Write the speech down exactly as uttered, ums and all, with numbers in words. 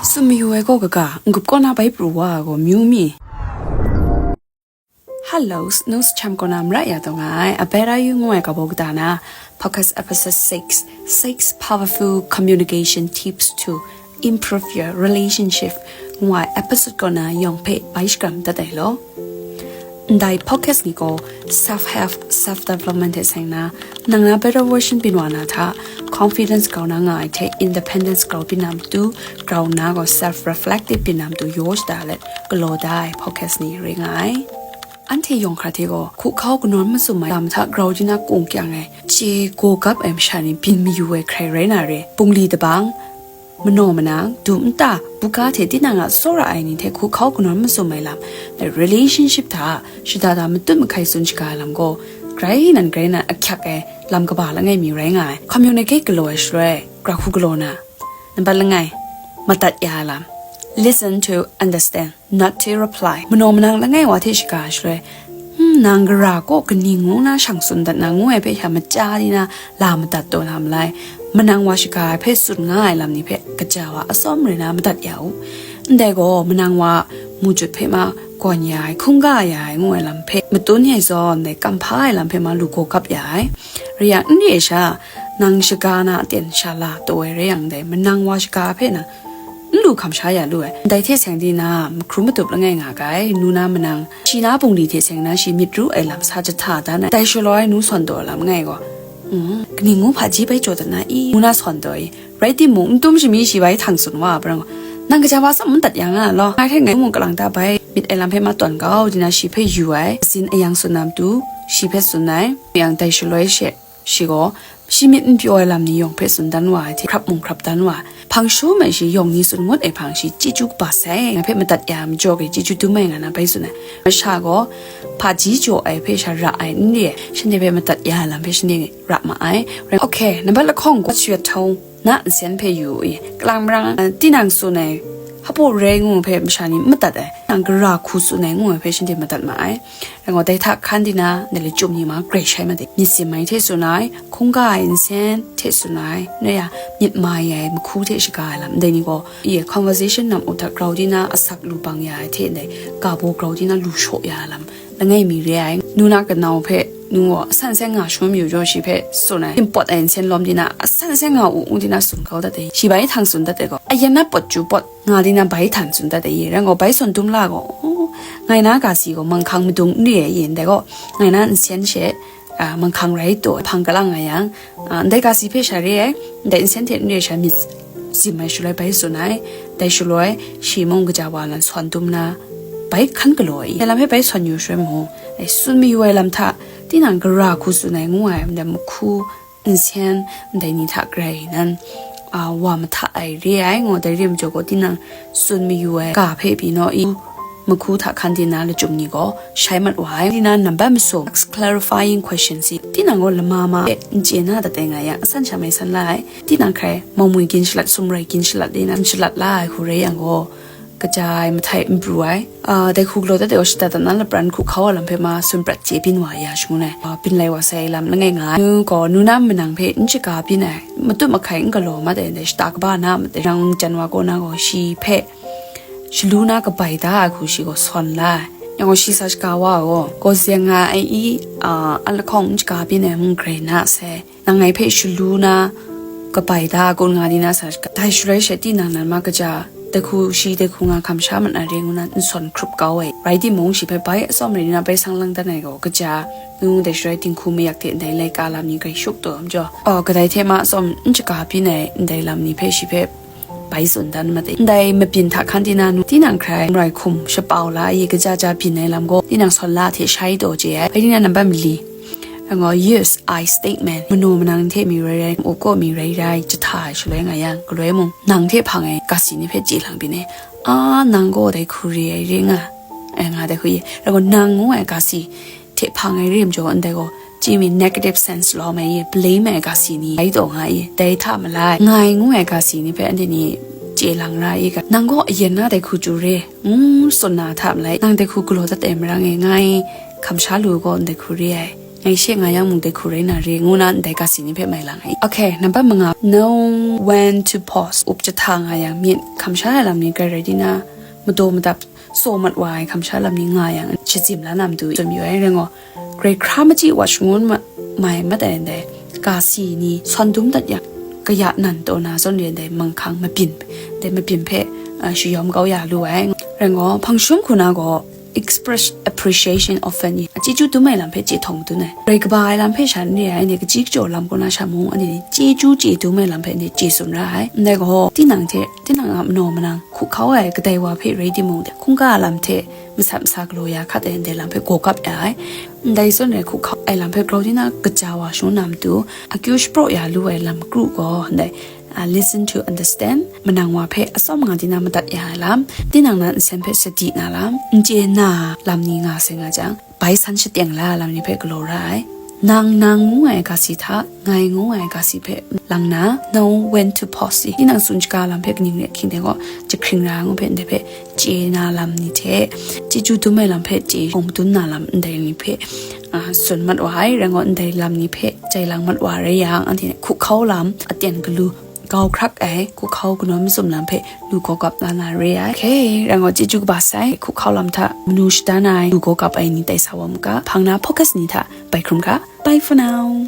Tsun mayu ai gaw kaga, n-gup kaw na bai pru wa ai gaw myu mi? Hello, snus cham kaw na mara ya taw nga ai, a Better You ngu ai kabaw kata na, podcast episode six, six powerful communication tips to improve your relationship ngu ai episode kaw na yawng hpe bai shakram dat ai law. Ndai podcast ni gaw self-help, self-development hte seng na, nang na better version byin wa na hta, confidence grau na nga ai hte independence grau byin na matu, grau nna gaw self-reflective byin na matu yaw shada let galaw da ai podcast ni rai nga ai. Anhte yawng hkra hte gaw, hkuhkau kanawn masum ai lam hta grau di na kung kyang ai, chye gaw gap ai masha ni byin mayu ai hkrai rai na re, bungli dabang, manaw manang, dum nta, buga hte tinang a tsawra ai ni hte hkuhkau kanawn masum ai lam, relationship hta shada da matut mahkai tsun shaga ai lam gaw, grai nan grai nan ahkyak ai lam kaba langai mi rai nga ai. Communicate galaw ai shaloi, gara hku galaw na. Nambat langai, madat ya ai lam. Listen to understand, not to reply. Manaw manang langai wa hte shaga ai shaloi, hmm, nang gara kaw kaning ngu na shang tsun dat na ngu ai hpe sha maja di na la madat taw na malai. Manang wa shaga ai hpe tsun nga ai lam ni hpe kaja wa atsawm rai na madat ya u. Ndai gaw manang wa mujut hpe ma gawn ya ai, hkungga ya ai ngu ai lam hpe matun ya ai zawn, dai kamhpa ai lam hpe ma lu gaw gap ya ai. Rai yang, n re ai sha, nang shaga na aten sha la taw ai rai yang, dai manang wa shaga hpe nang n lu hkam sha ya lu ai. Dai hte seng di na, mahkrum matup langai nga ga ai, nu na manang, shi na bungli hte seng na shi myit ru ai lam sa jahta dan ai. Dai shaloi nu sawn taw ai lam ngai gaw, mm, kaning ngu hpaji bai jaw dat na i, nu na sawn taw i, rai timung, n tum shami shi bai htang tsun wa ai, nang gaja wa tsawm n dat ya nga law, ngai hte ngai mung kalang ta bai myit ai lam hpe ma tawn kau di na shi hpe yu ai, sin ayang tsun na matu, shi hpe tsun ai, yang dai shaloi she, shi gaw, shi myit n pyaw ai lam ni yawng hpe tsun dan wa ai hte, hkrap mung hkrap dan wa ai. Hpang shum ai shi yawng ni tsun ngut ai hpang shi chyeju kaba sai, ngai hpe madat ya ai majaw hte chyeju dum ai nga na bai tsun ai. Masha gaw, hpaji jaw ai hpe sha ra ai n re ai, shanhte hpe madat ya ai lam hpe shanhte ra ma ai. Rai, okay, nambat lahkawng, what's your tone? Na nsen hpe yu u i, kalang marang, eh, tinang tsun ai, hpaw rai ngu hpe masha ni n madat ai, nang gara hku tsun ai ngu ai hpe shanhte madat ma ai. Rai gaw, dai hta hkan di na, ndai lachyum ni ma grai shai ma de. Myit sim ai hte tsun ai, hkungga ai nsen hte tsun ai, ngai a, myit mai ai mahku hte shaga ai lam, ndai ni gaw, i, conversation nam u hta grau di na asak lu bang ya ai hte ndai, ga baw grau di na lu shaw ya ai lam, langai mi re ai. Nu na kanau hpe, nu gaw, asan sen nga shangun yu jaw shi hpe tsun ai, hpawt ai nsen lawm di na, asan sen nga u, u di na tsun kau dat ai, shi bai htang tsun dat ai gaw, ayan na pawt chyu pawt, nga di na bai htan tsun dat ai, rai gaw, bai sawn dum la gaw, oh, ngai na ga si gaw manghkang madung n re ai, ndai gaw, ngai na nsen she, a, manghkang rai taw, hpang kalang nga yang, a, ndai ga si hpe sha re ai, ndai nsen hte n re ai sha myit sim ai shaloi bai tsun ai, dai shaloi shi mung kaja wa nan sawn dum na, bai hkan galaw ai, ndai lam hpe bai sawn yu shaloi mung, ai, tsun mayu ai lam hta, tinang gara hku tsun ai ngu ai, ndai mahku, nsen, ndai ni hta grai nan, a, wa mahta ai re ai, ngu dai re majaw gaw, tinang tsun mayu ai ga hpe pyi naw i, mahku hta hkan di na lachyum ni gaw shai mat wa ai. Di na nambat masum, clarifying question si, tinang gaw lama ma e n chye na dat ai nga yang, asan sha mai san la ai, tinang hkrai mawngmwi gin shalat, sumrai gin shalat di na n shalat la ai hku rai yang gaw, kaja ai, mahtai n pru ai, a, dai hku galaw dat ai gaw shada dat na lapran hku hkau ai lam hpe ma tsun prat chye byin wa ya shangun ai, a, byin lai wa sai ai lam langai nga ai. Nu gaw, nu na manang hpe n shaga byin ai, matut mahkai n galaw mat ai, ndai shata kaba na, nang jan wa kaw na gaw, shi hpe shalu na kabai da ai hku shi gaw sawn la ai. Yang gaw, shi sa shaga wa ai gaw, gaw zeng nga ai i, a, a lahkawng n shaga byin ai mung grai na sai. Nang ngai hpe shalu na, kabai da, kun nga di na sa, dai shaloi she tinang nan ma kaja, dai hku shi, dai hku nga hkam sha mat na re ngu na n sawn hkrup kau ai. Rai timung, shi hpe bai atsawm rai di na bai sang lang dan ai gaw, kaja, nu dai shaloi dinghku mayak hte ndai laika lam ni grai shuk taw ai majaw, aw, kadai hte ma atsawm n shaga byin ai ndai lam ni hpe shi hpe bai tsun dan mat ai. Ndai mabyin hta hkan di na nu, tinang hkrai rai hkum shapau la ai, kaja ja byin ai lam gaw, tinang sawn la hte shai taw chye ai. Bai di na nambat mali, Rai gaw, yes, I statement. Manaw manang hte mi rai rai, u kaw mi rai rai, jahta ai shaloi nga yang, galoi mung, nang hte hpang ai ga si ni hpe chye lang byin ai. A, nang gaw dai hku re ai re nga, ai nga dai hku ye. Rai gaw, nang ngu ai ga si hte hpang ai re majaw, ndai gaw, chye mi negative sense lawm ai ye, blame ai ga si ni, rai taw nga ye, dai hta malai, ngai ngu ai ga si ni hpe anhte ni chye lang ra ye ga, nang gaw ayen na dai hku chyu re, ngu tsun na hta malai, nang dai hku galaw dat ai marang e, ngai hkam sha lu gaw, ndai hku re ai. Ngai she nga yang mung dai hku rai na re, ngu na ndai kasi ni hpe mai lang ai. Okay, nambat manga, know when to pause. Up jahta nga yang myit hkam sha ai lam ni grai rai di na, madaw madap, saw mat wa ai hkam sha lam ni nga yang, shazim la na matu tsun yu ai, rai ngaw. Grai hkra machyi wa shangun ma-, mai mat ai ndai, kasi ni sawn dum dat yang, kaya nan taw na zawn re ndai manghkang mabyin, ndai mabyin hpe, ah, shayawm kau ya lu ai. Rai ngaw, hpang shum hku na gaw, express appreciation often ni, chyeju dum ai lam hpe chye htawng dun ai. Grai kaba ai lam hpe sha n re ai, anhte kachyi kachyaw lam kaw na sha mung, anhte ni chyeju chye dum ai lam hpe anhte chye tsun ra ai. Ndai gaw, tinang hte, tinang a manaw manang hkuhkau ai kadai wa hpe rai timung, hkungga a lam hte masat masa galaw ya hkat ai ndai lam hpe gaw kap ya ai. Ndai zawn rai hkuhkau ai lam hpe grau di na kaja wa shangun na matu, akyu shapraw ya lu ai lam kru gaw, ndai, ah, listen to understand, manang wa hpe atsawm nga di na madat ya ai lam, tinang na nsen hpe sadi na lam, n chye na lam ni nga sai nga jang, bai san shateng la lam ni hpe galaw ra ai. Nang, nang ngu ai kasi hta, ngai ngu ai kasi hpe lang na, know when to pause i. Tinang tsun shaga lam hpe kaning rai hkying dai gaw, jahkring ra ngu hpe ndai hpe chye na lam ni hte, chyeju dum ai lam hpe chye hkawng madun na lam ndai ni hpe, ah, tsun mat wa ai, rai ngaw ndai lam ni hpe jai lang mat wa rai yang, anhte hkuhkau lam aten galu, gau hkrak ai hkuhkau kanawn mazum lam hpe lu gaw kap la na re ai. Okay, rai ngaw chyeju kaba sai, hkuhkau lam hta manu shada na ai lu gaw kap ai ni tai sa wa mu ga, hpang na focus ni hta bai hkrum ga. Bye for now.